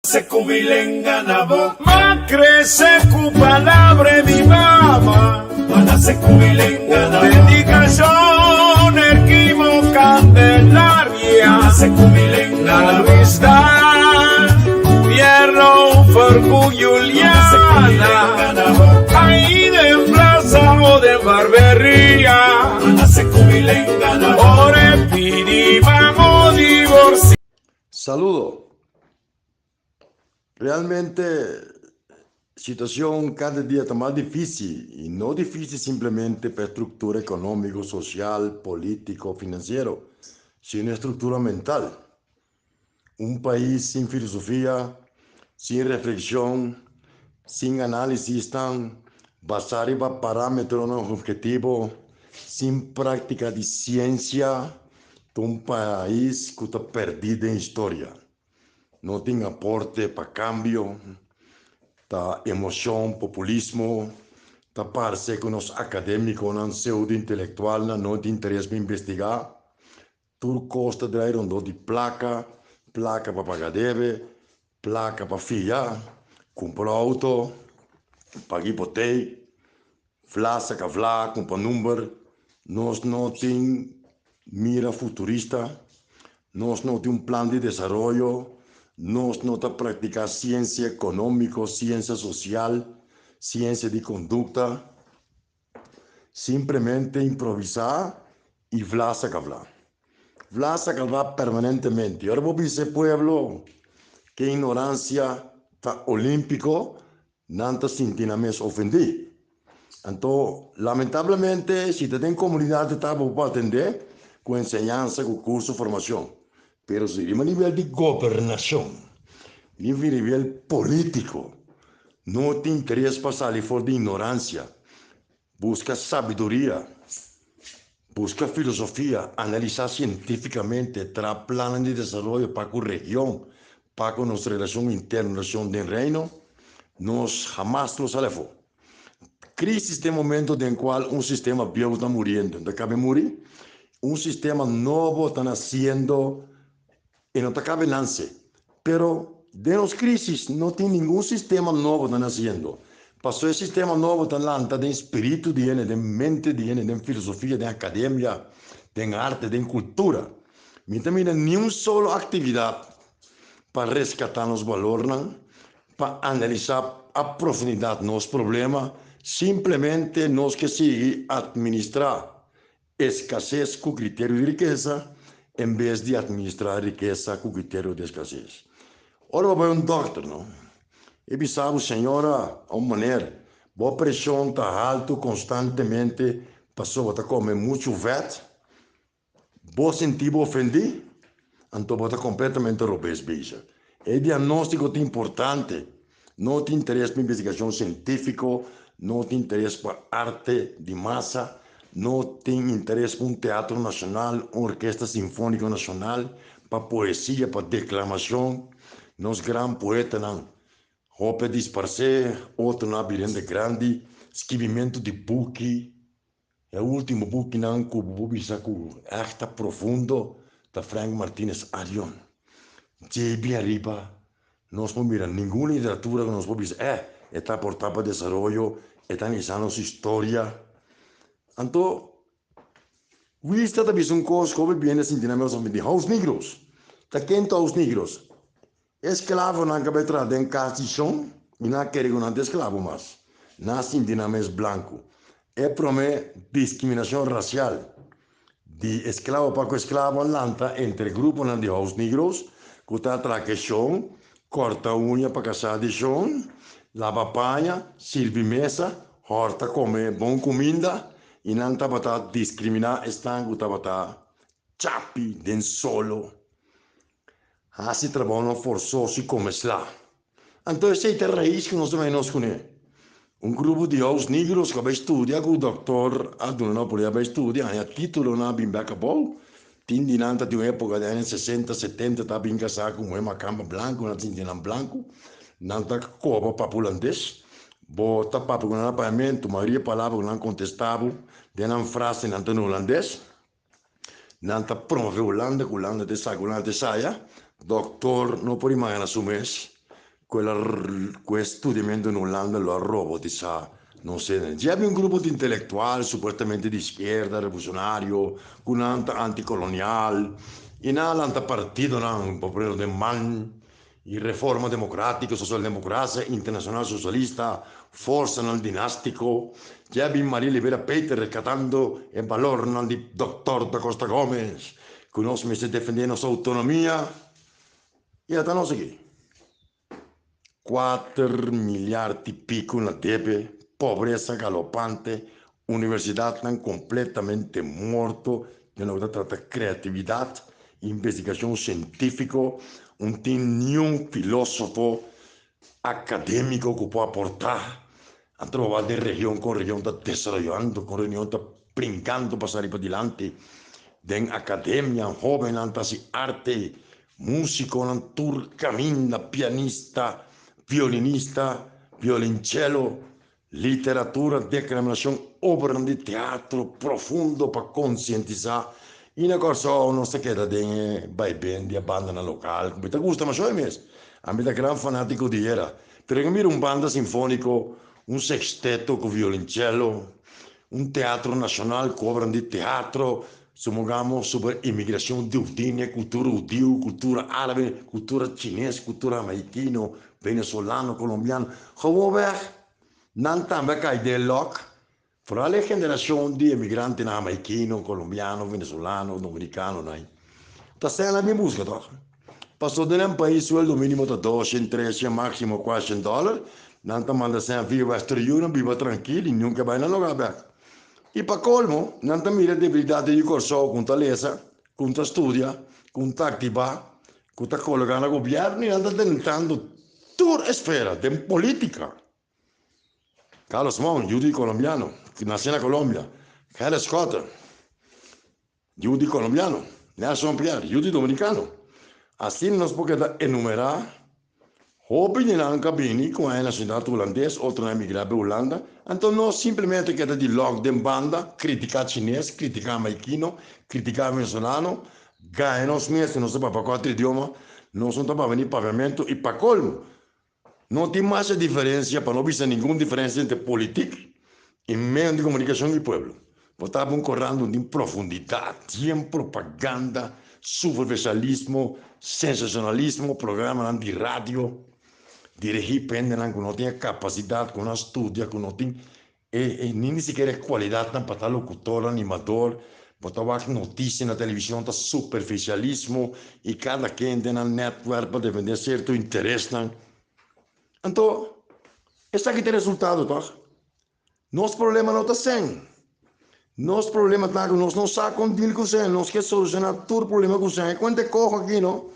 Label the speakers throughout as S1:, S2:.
S1: Se ku mi lenga na bo. M'a krese ku palabra e mi mama. M'a nase ku mi lenga na bo. Dedikashon Erquimo Candelaria. M'a nase ku mi lenga na bo. Luis Dan, Pierro Fergu Juliana. Ahí den plaza o den barberia. M'a nase ku mi lenga na bo. Ora e pidi mamo divorcia.
S2: Saludo. Realmente situacion cada dia ta mas dificil y no dificil simplemente pa e structura economico, social, politico, financiero, sino e structura mental. Un pais sin filosofia, sin reflexion, sin analisisnan basa riba parametronan objetivo, sin practica di ciencia, Ta un pais ku ta pèrdí den historia. No tin aporte pa kambio, ta emoshon, populismo, ta parse ku nos akadémikonan, pseudo-intelektualnan no tin interes pa investigá. Tur kos ta drai rondó di plaka, plaka pa paga debe, plaka pa fia, kumpra outo, paga hipotei, Vla saka vla kumpa number, nos no tin mira futurista, nos no tin un plan di desaroyo, nos no ta praktiká siensia ekonómiko, siensia sosial, siensia di kondukta, simplemente improvisá i vla saka vla. Vla saka vla permanentemente. Ora bo bisa e pueblo ke ignoransia ta olímpiko, Nan ta sinti nan mes ofendí. Anto, lamentablemente, si ta den komunidat e ta bo por atendé ku enseñansa, ku kurso, formashon. Pero si riba nivel di gobernashon, riba nivel polítiko, no tin interes pa sali for di ignoransia, buska sabiduria, buska filosofia, analisá sientífikamente, traha plannan di desaroyo pa ku region, Pa ku nos relashon interno, relashon den Reino, nos hamas lo sali afó. Crisis ta e momento den kual un sistema bieu ta muriendo, no ta kabe muri, un sistema nobo ta nasiendo i no ta kabe nanse. Pero den nos crisis no tin ningun sistema nobo ta nasiendo, pasobra e sistema nobo ta lanta den spiritu di hende, den mente di hende, den filosofia, den akademia, den arte, den kultura. Mi ta mira niun solo aktividat pa reskatá nos balornan, pa analisá a profundidat nos problema, simplemente nos ke sigui atministrá eskases ku kriterio di rikesa en bes di atministrá rikesa ku kriterio di eskases. Ora bo bai un dòkter, no, e bisa bo, Señora òf meneer, bo preshon ta haltu konstantemente pasobra bo ta kome muchu vèt. Bo sinti bo ofendí? Anto bo ta kompletamente robes bezig. E diagnóstiko ta importante. No tin interes pa investigashon sientífiko, no tin interes pa arte di masa, no tin interes pa un teatro nashonal, un orkesta sinfóniko nashonal, pa poesia, pa deklamashon. Nos gran poetanan hopi a disparsé, otronan a bira hende grandi, skibimentu di buki. E ultimo bukinan ku bo por bisa ku ègt ta profundo ta Frank Martinez Arion. Djebi ariba nos por mira ningun literatura ku nos por bisa eh e ta aportá pa desaroyo, e ta analisá nos historia. Anto Wista ta bisa un kos ku hopi bini a sinti nan mes ofendí, House Negros. Ta ken ta House Negros? E sklavonan ku a bai traha den kas di shon i nan a kere ku nan ta esklavo mas. Nan a sinti nan mes blanku. E promé diskriminashon rasial di esklavo pa ku esklavo a lanta entre gruponan di House Negroes ku ta traha ku e shon, kòrta uña pa kasá di shon, laba paña, sirbi mesa, hòrta kome bon kuminda i nan tabata diskriminá esnan ku tabata chapi den solo. Hasi trabounan forsoso i kome sla. Anto esei ta e rais ku nos ta mei nos kuné. Un grupo di hous nigros ku a bai studia ku dòktor a duna nan oportunidat bai studia, haña títulonan a bin bèk abou. Tin di nan ta tin un époka den aña sesenta, setenta ta bin kasá ku muhé makamba blanku, nan ta sinti nan blanku. Nan ta koba papia hulandes. Bo ta papia ku nan na papiamentu, mayoria palabra ku nan kontestá bo den nan frase nan ta na hulandes. Nan ta promove Hulanda, ku Hulanda ta esaki, Hulanda ta esaya. Doktor no por imagina su mes. Ku el a ku e studiamentu na Hulanda lo a robotisá nos hende. Dje habia un grupo di intelektual supuestamente di iskierda, revolusionario, ku nan ta antikolonial i nan a lanta partidonan, por ejemplo den man i Reforma Demokratiko, Sosialdemokrasia, Internashonal Sosialista, forsanan dinástiko. Dje habia Maria Libera Peter reskatando e balornan di Dòktor Da Costa Gomez, ku nos mester defendé nos outonomia. I ata nos aki, kuater miliard i piku na debe, pobresa galopante, universidatnan kompletamente morto den loke ta trata kreatividat, investigashon sientífiko, un tin niun filósofo akadémiko ku por aportá. Anto bo wak den region kon region ta desaroyando, kon region ta brinkando pasa riba dilanti. Den akademia hóbennan ta hasi arte, músikonan tur kaminda, pianista, violinista, violinchelo, literatura, deklamashon, obranan di teatro profundo pa konsientisá. I na Kòrsou nos ta keda den e baiben di e bandanan lokal ku mi ta gusta masha hopi mes. Ami ta gran fanátiko di era. Pero en mira un banda sinfóniko, un sexteto ku violonchelo, un teatro nashonal ku obranan di teatro, supongamos sobre imigrashon di Udine, kultura hudiu, kultura árabe, kultura chines, kultura hamaikino, venezolano, kolombiano. Gewoonweg nan tambe a kai den lòk, foral e generashon di emigrantenan hamaikino, kolombiano, venezolano, dominikanonan. Ta esei nan bin buska tòg. Pasobra den nan pais sueldo minimo ta doshen, treshen, maximo kuashen dòler. Nan ta manda sèn via Western Union, biba trankil i nunka bai nan lugá bèk. I pa kolmo, nan ta mira debilidat di Kòrsou ku ta lesa, ku ta studia, ku ta aktibá, ku ta kologá na gobièrnu i nan ta drentando tur esfera den polítika. Carlos Mon, yu di kolombiano, nasé na Kolombia. Gerrit Schotte, yu di kolombiano. Nelson Pierre, yu di dominikano. Asina nos por keda enumerá hopi di nan ku a bini ku a nashonalidat hulandes, otronan a emigrá bai Hulanda. Anto nos simplemente keda di lòk den banda, kritiká chines, kritiká hamaikino, kritiká venezolano, gaña nos mes ku nos ta papia kuater idioma, nos no ta papia ni papiamentu i pa kolmo No tin masha diferencia, pa no bisa ningun diferencia entre politik y medio di comunicacion y pueblo. Bo ta bon corant un tin profundidad, bien propaganda, superficialismo, sensacionalismo, programanan di radio dirigi pa hendenan cu no tin e capacidad, cu no a studia, cu no tin E ni ni sikiera e kualidatnan pa ta lokutor, animador, bo ta wak notisia na televishon ta superfisialismo i kada ken den nan nètwèrk pa defendé sierto interesnan. Anto, esaki ta e resultado tòg? Nos problema no ta sèn. Nos problema ta ku nos no sa kon dil ku sèn. Nos ke solushoná tur problema ku sèn. E kuenta e koho aki no.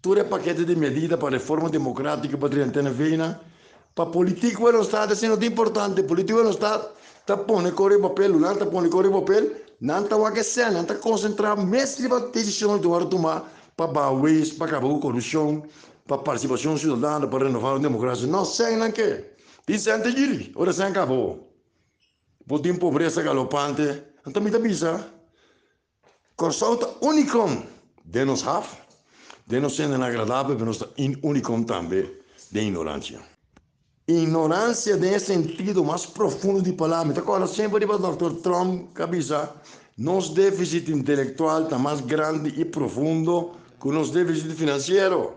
S2: Tur e pakete di medida pa reforma demokratiko pa drenta na vena. Pa politico Willemstad esei no ta importante, politico Willemstad ta pone kor riba papel, Lula ta pone kor riba papel, nan ta wak esei, nan ta konsentrá mes riba desishonnan ku wòrdu tumá pa baha wees, pa kaba ku korupshon, pa partisipashon siudadano, pa renová nos demokrasia. No, sèn nan ke. Tin sèn ta yiri, ora sèn kaba bo. Bo tin pobresa galopante. Anto mi ta bisa, Kòrsou ta únikom den nos haf, den nos hendenan agradabel, pero nos ta únikom tambe den ignoransia. Ignoransia den e sentido mas profundo di palabra. Mi ta kòrda semper riba Dòkter Trump ku a bisa, Nos défisit intelektual ta mas grandi i profundo ku nos défisit finansiero.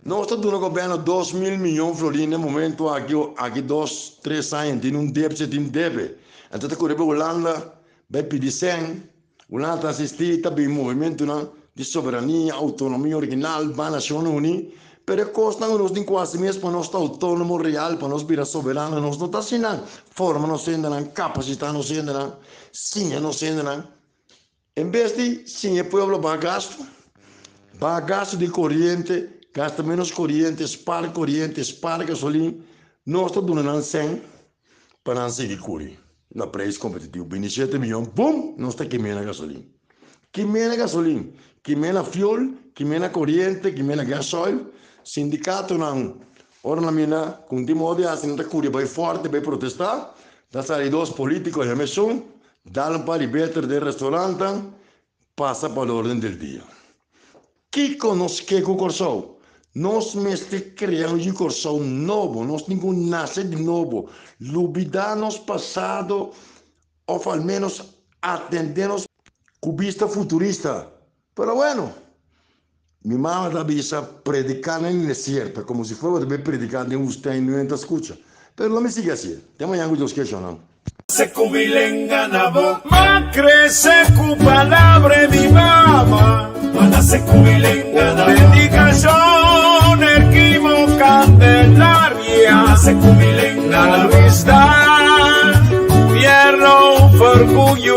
S2: Nos ta duna gobièrnu 2000 miyon florin na e momento aki, aki dos, tres aña tin un défisit, tin debe. Anto ta kore pa Hulanda Bai pidi sèn, Hulanda ta asistí, ta bin movimentunan di soberania, outonomia original, ban Nashonnan Uní, pero e kosnan ku nos tin ku hasi mes pa nos ta outónomo real, pa nos bira soberano, nos no ta hasi nan. Forma nos hendenan, kapasitá nos hendenan, siña nos hendenan. En bes di siña e pueblo baha gastu, baha gastu di koriente, gasta ménos koriente, spar koriente, spar gasolin, nos ta duna nan sèn pa nan sigui kuri na preis kompetitivo. 27 miyon, bum! Nos ta kimé na gasolin. Kimé na gasolin, kimé na fuel, kimé na koriente, kimé na gasoil. Sindikatonan, ora nan mira ku un tin modo di hasi, nan ta kuri bai forte, bai protestá. Ta sali dos polítiko ya mesun, dal un par di beter den restaurantnan, pasa pa el orden del dia. Kiko nos ke ku Kòrsou? Nos mester krea un Kòrsou nobo, nos tin ku nase di nobo, lubidá nos pasado òf al ménos atendé nos ku bista futurista. Pero bueno, mi mama ta bisa prediká den e desierto, komo si fuera bo ta bai prediká den wustèn, niun hende ta skucha. Pero lo mi sigui hasié. Te mañan ku Dios ke shonnan.
S1: Se ku mi lenga na bo. M'a krese ku palabra di mi mama. M'a nase ku mi lenga na bo. Dedikashon Erquimo Candelaria. M'a nase ku mi lenga na bo. Luis Dan, Fierro, Orgullo.